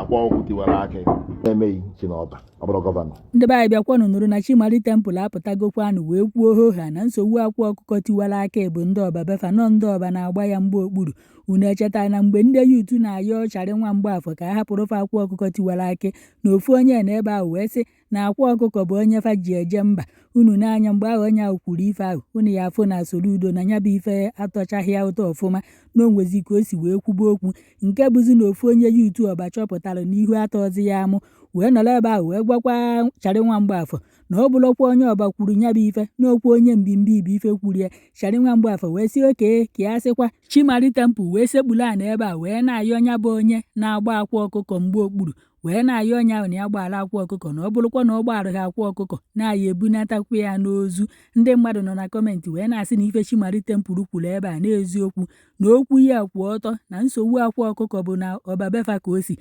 Akwa Ọkụkọ Tiwara Akị na-emeghị si n'Ọba ọ bụrụ gọvanọ. Ndị be anyị, bịakwanụ nụrụ na Chimari Temple apụtagokwanụ wee kwuo hoha na nsogbu Akwa Ọkụkọ Tiwara Akị bụ ndị Ọba befa nọ ndị Ọba na-agba ya mgba okpuru. Unu echeta na mgbe ndị youth na-ayọ Charị nwa Mgbafọ ka a hapụrụ fa Akwa Ọkụkọ Tiwara Akị, na ofu onye na ebe ahụ wee sị na Akwa Ọkụkọ bụ onye fa ji eje mba. Unu n'anya mgbe ahụ onye ahụ kwuru ife ahụ, unu ya afụ na Soludo na ya bụ ife atọchaghị ya ụtọ ọfụma, na o nwezi ka o si wee kwube okwu, nke bụzi na ofu onye youth Ọba chọpụtara na ihu atọzi ya amụ, wee nọrọ ebe ahụ wee gwakwa Charị nwa Mgbafọ na ọ bụrụkwa onye Ọba kwuru ya bụ ife, na okwu onye mbimbi bụ ife kwuru ya. Charị nwa Mgbafọ wee sị okay ka ya sịkwa. Chimari Temple wee sekpuru ana ebe a wee na-ayọ ya bụ onye na-agba Akwa Ọkụkọ mgbe okpuru, wee na-ayọ onye ahụ na ya gbaara Akwa Ọkụkọ, na ọ bụrụkwa na ọ gbaara ha Akwa Ọkụkọ na ya ebunatakwa ya n'ozu. Ndị mmadụ nọ na comment wee na-asị na ife Chimari Temple kwuru ebe a n'eziokwu, na okwu ya kwụ ọtọ, na nsogbu Akwa Ọkụkọ bụ na Ọba befa ka o si.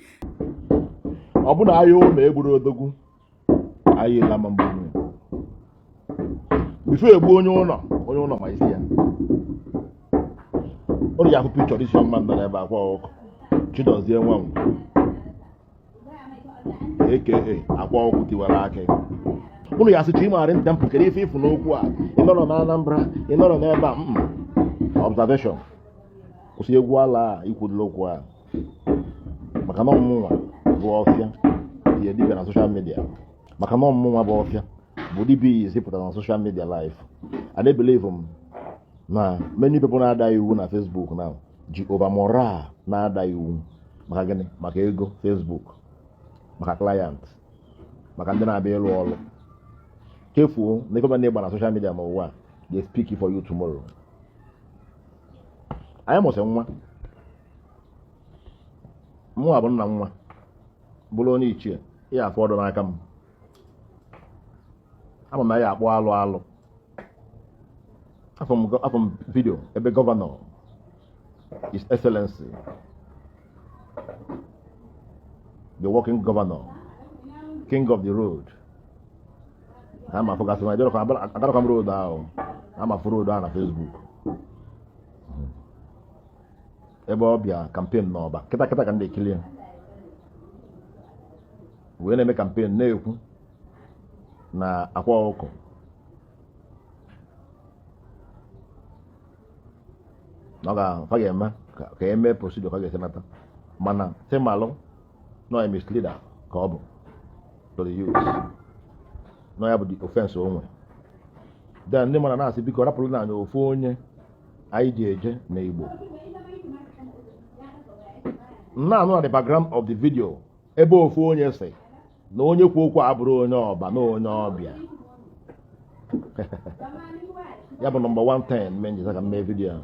Ọ bụ na ahịa ụlọ egburu odogwu ahịa ịla ma mgbe before egbu onye ụlọ, onye ụlọ ma isi ya. Ụnụ ya afụ picture isi ọma nọ n'ebe Akwa Ọkụkọ Chidozie Nwankwọ aka Akwa Ọkụkọ Tiwara Akị. Ụnụ ya asị Chimari Temple, kedu ife ịfụ n'okwu a? Ị nọrọ na Anambra, ị nọrọ n'ebe a. Observation kwụsị egwu ala a ikwudoro okwu a, maka na ọmụnwa bụ ọfịa ihe dibịa na social media, maka na ọmụnwa bụ ọfịa bụ dibịa izi pụtara na social media live. I dey believe m na many people na-ada iwu na Facebook now ji over moral na-ada iwu. Maka gịnị? Maka ego Facebook, maka client, maka ndị na-abịa ịlụ ọrụ. Chefuo na ife na ịgba na social media n'ụwa, they speak for you tomorrow. Anyị mụsị nwa, mụnwa bụ nna nwa, bụrụ onye ichie, ya afọ ọdụ n'aka m. Ama m na ya akpọ alụ alụ. Afọ m video ebe gọvanọ, His Excellency the working governor, king of the road, ama afụgasị m agarakwa m road ahụ, ama afụ road ahụ na Facebook ebe ọ bịa campaign n'Ọba kịta kịta ka ndị ekili ya wee na-eme campaign, na-ekwu na Akwa Ọkụkọ na ọ ga ga-eme ka eme procedure ka ọ ga-esi nata, mana sị malụ nọ ya misleader ka ọ bụ to the youth, nọ ya bụ the offense o nwe. Then ndị mara na-asị, biko rapụrụ na anyị ofu onye anyị ji eje na Igbo na-anụ na the background of the video ebe ofu onye sị na onye kwu okwu abụrụ onye Ọba na onye ọbịa. Ya bụ number 110 mee njeza ka mmee video ahụ.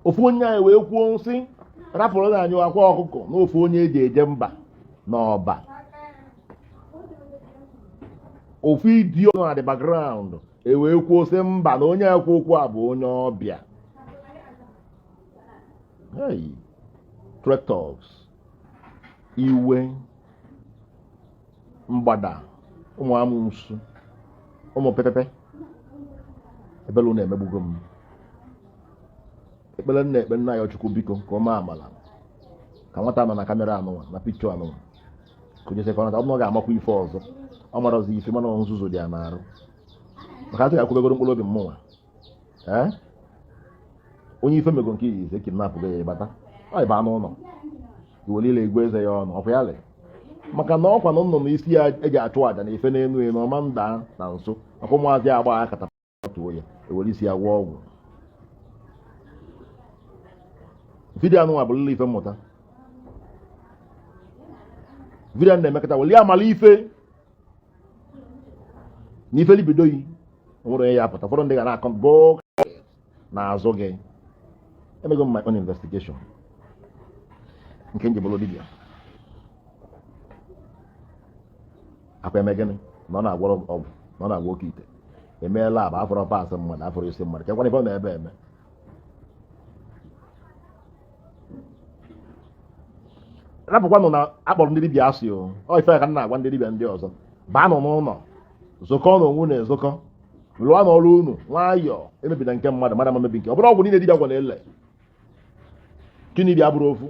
Ofu onye anyị wee kwuo nsị rapụrụ na anyị Akwa Ọkụkọ na ofu onye eji eje mba n'Ọba. Ofu idiot nọ na the background e wee kwuo sị mba, na onye ekwu okwu a bụ onye ọbịa. Hey, traitors, iwe mgbada, ụmụ amụsụ, ụmụ pepepe, ebele unu emegbugo m. Ekpere nna ekpe nna ya, Chukwu biko ka ọ maa amala ka nwata nọ na camera anụnwa na pikchọ anụnwa ka onye sekọndịrị ọ bụrụ na ọ ga-amakwa ife ọzọ, ọ marazi ife, mana nzuzu dị ya n'arụ, maka atụ ga-akwụbegoro mkpụrụ obi mmụnwa. Ee, onye ife mego nke izizi kidnap gị ya, ịbata ọ ịba n'ụlọ iwere ile egwu eze ya ọnụ ọkwa ya lee, maka na ọkwa na nnụnụ isi ya eji achụ àjà na efe n'elu elu ọma nda na nso, maka ụmụazị agba akata tuo ya ewere isi ya gwọọ ọgwụ. Video anụnwa bụ lụlụ ife mmụta. Video na-emekọta weli amala ife na ife libido yi nwere onye ya apụta. Ụfọdụ ndị ga na-akọ bụ n'azụ gị. Emego m my own investigation nke njibụlụ dibịa akwa eme gịnị na ọ na-agwọrọ ọgwụ, na ọ na-agwọ oke ite. Emeela agba afọrọ pasị mmadụ, afọrọ isi mmadụ, kekwana ife ọ na-ebe eme. Rapụkwanụ na akpọrọ ndị dibịa asị o. Ọ ife ka m na-agwa ndị dibịa ndị ọzọ, baanụ n'ụlọ zụkọ na onwe unu, ezukọ lụọ n'ọrụ unu nwayọọ, emebina nke mmadụ, mmadụ ama mebi nke ọ bụrụ. Ọgwụ niile dibịa gwara ele gịnị bịa bụrụ ofu.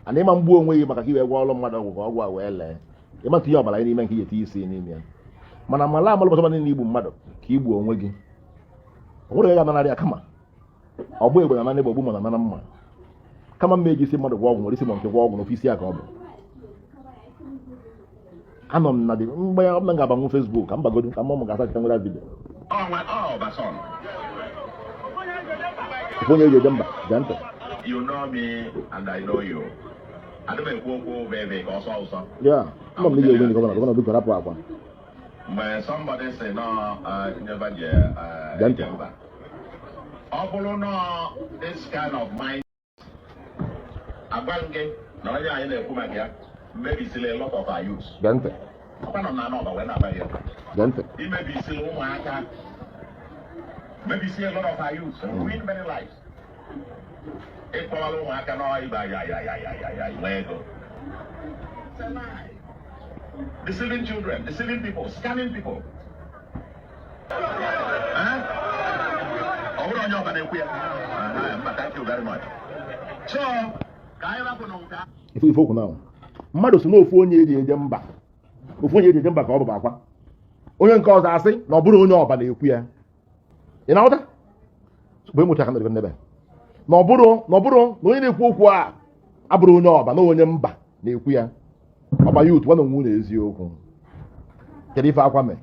Ana ịma mgbu onwe gị maka ka i wee gwọ ọrụ mmadụ ọgwụ ka ọgwụ a wee lee. Ịma tinye ọbara gị n'ime nke ị ga-etinye isi n'ime ya. Mana mala amalụ bọsọ niile igbu mmadụ ka igbu onwe gị. O nwere ga-anarị ya kama ọgbụ egbe na egbe ogbu ma na nana mma. Kama mma eji isi mmadụ gwọ ọgwụ nwere isi ma nke gwọ ọgwụ n'ofe isi ya ka ọ bụ. Anọ m na dị mgbe ọ bụla m ga-abanwu Facebook ka m bagodu ka mmụ m ga-asa nwere video. Ofu onye eji eje mba gee ntị. You know me and I know you. Adị m ekwu okwu bebe ka ọsọ ọsọ. Ya, mma m na ị ga-enwe ndị governor, governor biko rapụ akwa. Mgbe somebody sị nọ never je Gee ntị. eje mba. Ọ bụrụ nọ this kind of mind agwa m gị na onye anyị na-ekwu maka ya mebisila a lot of our youths. Gee ntị. Ọkwa nọ m na anọ ọba wee na-agba ya. Gee ntị. Imebisila ụmụaka. Mebisie a lot of our youths and ruin many lives. Ịkpọwara ụmụaka n'ịba ya ya ya ya ya ya nwee ego. It's a lie. Deceiving children, deceiving people, scamming people. Eh? Ọ bụrụ onye ọba na-ekwu ya. Mba, thank you very much. So, ka anyị rapụ na nke Ife ife okwu na mmadụ si n'ofu onye eji eje mba, ofu onye eji eje mba ka ọ bụ akwa. Onye nke ọzọ asị na ọ bụrụ onye ọba na-ekwu ya. Ị na-aghọta? Mgbe ịmụcha ka nọrọ n'ebe na ọ bụrụ na ọ bụrụ na onye na-ekwu okwu a abụrụ onye ọba na onye mba na-ekwu ya. Ọba youth gwa na onwe unu eziokwu. Kedu ife akwa mee?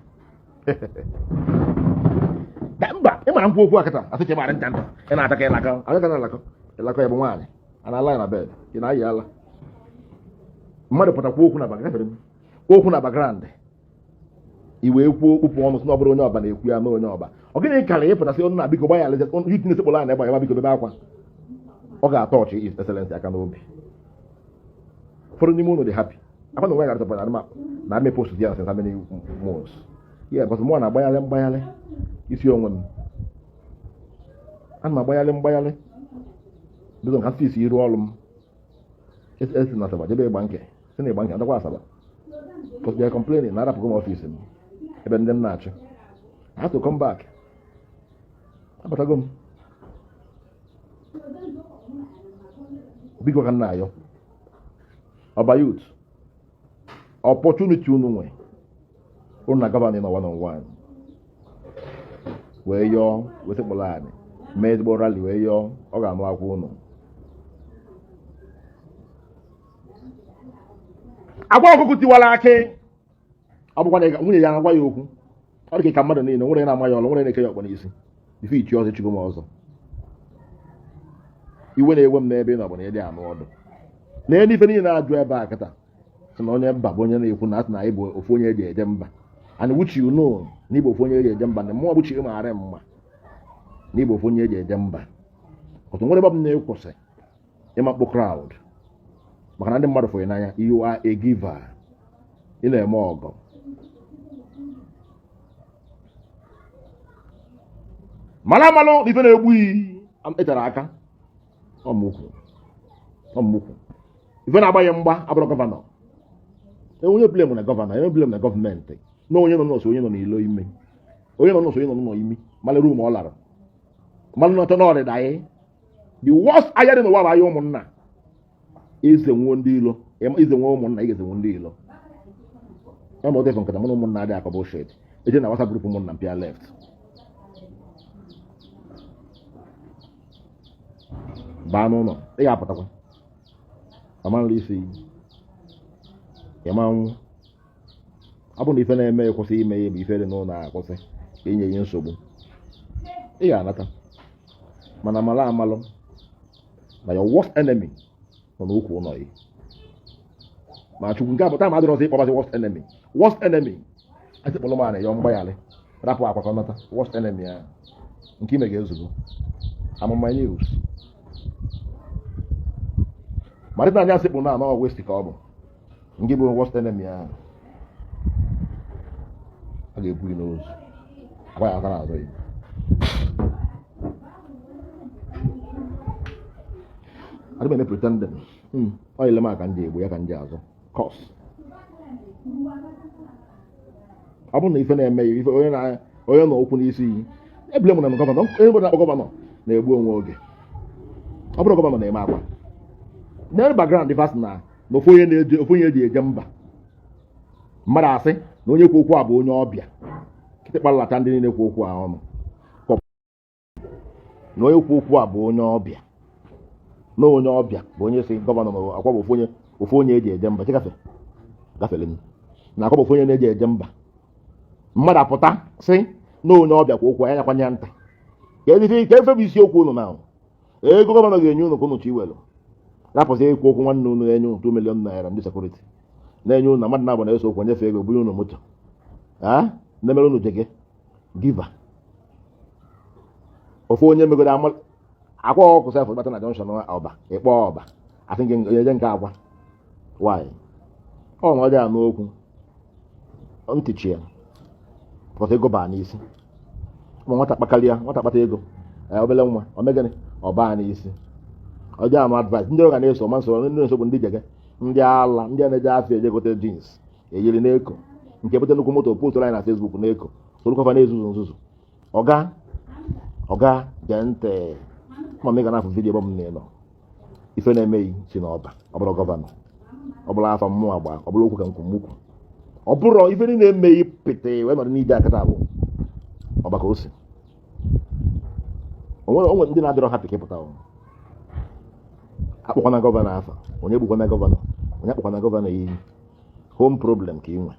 Mba, ị mara nkwu okwu a kịta asị ka ị mara nta nta ị na-ata ka ịlakọ anyị ka na-alakọ ịlakọ ya bụ nwaanyị a na-ala ya na bed ị na-ayị ala mmadụ pụtakwa okwu na background okwu na background i wee kwuo okpupụ ọnụ sị na ọ bụrụ onye ọba na-ekwu ya na onye ọba. Ọ gịnị karịrị ịpụtasị ọnụ na biko gbaya alịza youth na-esekpụrụ anyị na-egba ya biko bebe akwa. Ọ ga-atọ ọchị His Excellency aka n'obi. Ụfọdụ n'ime unu dị happy akwa na onwe ya gara na na ame post ya since how many months. Yeah, because mụ na-agbagharị mgbagharị isi onwe m ana m agbagharị mgbagharị bido nka isi iru ọrụ m esi na Asaba jebe ịgba nke si na ịgba nke adakwa Asaba because they are complaining na arapụgo m office m ebe ndị m na-achị. I have to come back. Abatago m biko ka m na-ayọ ọba youth opportunity unu nwe unu na governor nọ one on one wee yọọ wee sekpụrụ anyị mee ezigbo rally wee yọọ ọ ga-anụ akwa unu. Agwa ọkụkụ tiwara akị ọ bụkwa na nwunye ya agwa ya okwu ọ dị ka mmadụ niile nwere na-ama ya ọlụ nwere na-eke ya ọkpọ n'isi ife ichi ọzọ echigo m ọzọ iwe na-ewe m n'ebe ị nọ bụ na ịdị anụ ọdụ na elu ife niile na-ajụ ebe a kịta sị na onye mba bụ onye na-ekwu na asị na anyị bụ ofu onye eji eje mba and which you know na ịbụ ofu onye eji eje mba na mmụọ bụ chi maara mma na ịbụ ofu onye eji eje mba ọtụ nwere ebe m na-ekwụsị ịmakpụ crowd maka na ndị mmadụ fụrụ n'anya. You are a giver, ị na-eme ọgọ mara amalụ na ife na-egbu iyi echere aka ọmụkwu ife na-agba ya mgba abụrụ governor. Onye blame na governor, onye blame na gọọmenti na onye nọ n'ọsọ onye nọ n'ilo ime onye nọ n'ọsọ onye nọ n'ụlọ imi malụ room ọ lara malụ nọta n'ọdịda anyị. The worst ahịa dị n'ụwa bụ ahịa ụmụnna. Eze nwuo ndị ilo, eze nwuo ụmụnna, ị ga-eze ndị ilo. Ya ma ọ dịfọ nkata mụ na ụmụnna adịghị akọ bullshit. Eje na WhatsApp group ụmụnna mpịa left baa n'ụlọ ị ga-apụtakwa amanla isi ịma nwụ. Ọ bụ na ife na-eme kwụsị ime ya bụ ife dị n'ụlọ a akwụsị ka enye ya nsogbu ị ga-anata. Mana mara amalụ na your worst enemy nọ n'ukwu ụlọ gị ma Chukwu nke apụta ma adịrọ ọzọ ịkpọbazi worst enemy. Worst enemy asịkpọrọ m ana yọọ mgbaghara rapụ akwa ka ọ nata worst enemy ya nke ime ga-ezugbo amụma news marịta anya asịkpụ na anọ west ka ọ bụ nke bụ worst enemy ahụ a ga-ebu gị n'ozu agwa ya aka n'azụ ya. Adị m eme pretending. Ọ ile m aka ndị egbu ya ka ndị azụ cos ọ bụrụ na ife na-eme ya ife onye na onye nọ okwu n'isi iyi ebule m na governor onye bụrụ na-akpọ governor na-egbu onwe oge. Ọ bụrụ governor na-eme akwa N'elu background ife asị na ofu onye na-eje, ofu onye eji eje mba. Mmadụ asị na onye kwu okwu a bụ onye ọbịa. Kịtịkpa lata ndị niile kwu okwu a ọnụ na onye kwu okwu a bụ onye ọbịa, na onye ọbịa bụ onye si governor na akwa bụ ofu onye, ofu onye eji eje mba. Chikafe gafere m na akwa bụ ofu onye na-eji eje mba. Mmadụ apụta sị na onye ọbịa kwa okwu ya nyakwanye ya ntị ka efe ka efe bụ isiokwu unu na ego governor ga-enye unu ka unu chi iwelu rapụzi ikwu okwu. Nwanne unu na-enye unu 2 million naira, ndị security na-enye unu na mmadụ na-abụ na-eso okwu nyefe ego, bunye unu moto a na-emere unu jege giva. Ofu onye megoro ama akwa ọkụ sef bata na junction Ọba, ịkpọ Ọba, asị gị onye nke akwa why ọ na ọ dị anụ okwu ntị chi ya pọta ego baa n'isi. Ụmụ nwata kpakarịa, nwata kpata ego, obele nwa o megịnị? Ọ baa n'isi. Ọ dị ama advice ndị ọ ga na-eso ma nsoro ndị na-eso bụ ndị jege, ndị ala, ndị a na-eje afịa eje gote jeans eyiri n'eko nke bute nnukwu moto post anyị na Facebook n'eko sorokwafa na-ezuzu nzuzu. Ọga, ọga, gee ntị ma m ị ga na-afụ video ebe m na-enọ. Ife na-emeghị si n'Ọba, ọ bụrụ governor, ọ bụrụ afa mmụọ agba, ọ bụrụ okwu ka nkwumukwu, ọ bụrụ ife niile emeghị pịtị wee nọdụ n'ide akata bụ Ọba ka o si. Onwere ndị na-adịrọ happy ka ịpụta. Akpọkwana governor afa, onye gbukwana governor, onye akpọkwana governor iyi. Home problem ka ị nwe.